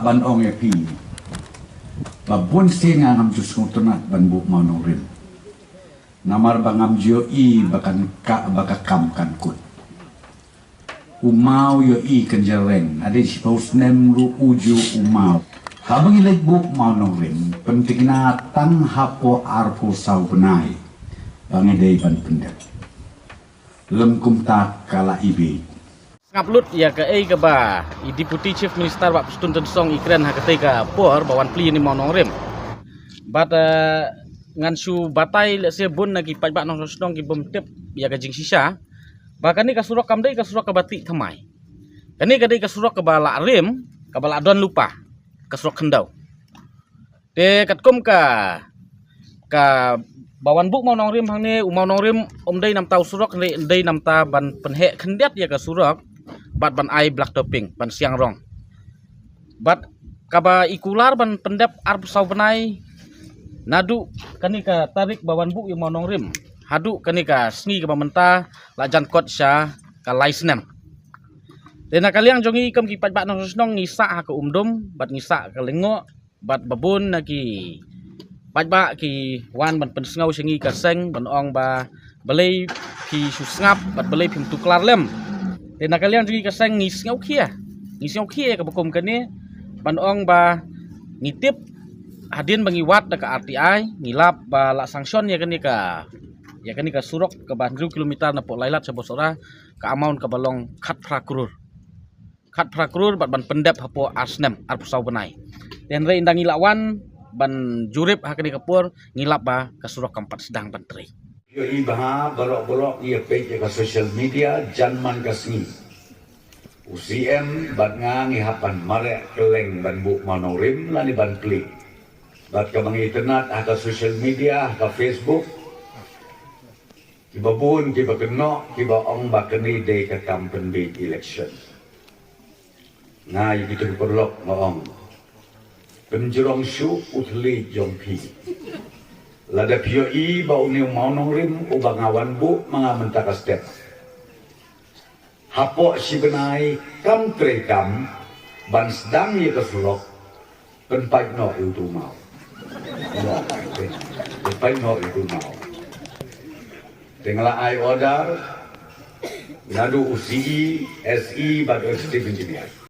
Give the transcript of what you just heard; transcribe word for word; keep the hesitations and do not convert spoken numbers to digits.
Ban ong ïa phi ba bun sien nga ngam ju sngewtynnat ban buh mawnongrim. Namar ba ngam ju ïohi ba kan ka, ba ka kam kan kut. U maw ïohi kan jreng, hadien shiphew snem ruh u ju u maw. Haba ngi leit buh mawnongrim, pyntikna tang hapoh arphew saw bnai ba ngi dei ban pyndep. Lym kumta ka la i bieit. Sngap lut ïa kaei kaba i Deputy Chief Minister Bah Prestone Tynsong i kren ha katei ka por ba wan plie ïa une u mawnongrim. Bad, eh, ngan shu batai lehse bun na ki paidbah nongshong shnong ki bym tip ïa ka jingshisha ba kane ka surok kam dei ka surok kaba tih thymmai. Kane ka dei ka surok kaba la rim, kaba la don lypa, ka surok khyndew. Te katkum ka, kaba wan buh mawnongrim hangne, u mawnongrim um dei namar u surok, hynrei dei namar ban pynheh khyndiat ïa ka surok bad ban ai black topping, ban siang rong. Bad kaba i kular ban pyndep arphew saw bnai naduh kane ka tarik ba wan buh ïa u mawnongrim haduh kane ka sngi kaba mynta la jan kot sha ka lai snem. Te na ka liang jong ngi kum ki paidbah nongshong shnong ngi sah ha ka umdum bad ngi sah ka lyngngoh bad ba bun na ki paidbah ki wan ban pynsngew sha ngi ka seng ban ong ba balei phi shu sngap bad balei phim tuklar lem. Te na ka liang jong ngi ka seng ngi sngewkhia, ngi sngewkhia kaba kum kane ban ong ba ngi tip hadien ba ngi wad da ka R T I ngi lap ba la sanction ïa kane ka, ïa kane ka surok kaba hynriew kilometer napoh Lailat sha Bawsohra, ka amount kaba long khatphra klur. Khatphra klur bad ban pyndep hapoh ar snem, arphew saw bnai. Te hynrei ynda ngi la wan ban jurip ha kane ka por ngi lap ba ka surok kam pat sdang ban trei. Ïohi bha baroh baroh ïa peit ïa ka social media jan man ka sngi. U C M bad nga ngi hap ban mareh kylleng ban buh mawnongrim lane ban plie. Bad kaba ngi itynnad ha ka social media, ha ka Facebook, kiba bun kiba kynnoh kiba ong ba kane dei ka kam pynbiej election. Nga ïa kito ki paralok nga ong, pynjrong shuh u thylliej jong phi. Lada phi ïohi ba une u mawnongrim uba nga wan buh ma nga mynta ka step hapoh shi bnai kam treikam ban sdang ïa ka surok, pynpait noh ïa uto u maw. Pynpait noh ïa uto u maw. Te nga la ai order naduh u C E, S E bad u Executive Engineer.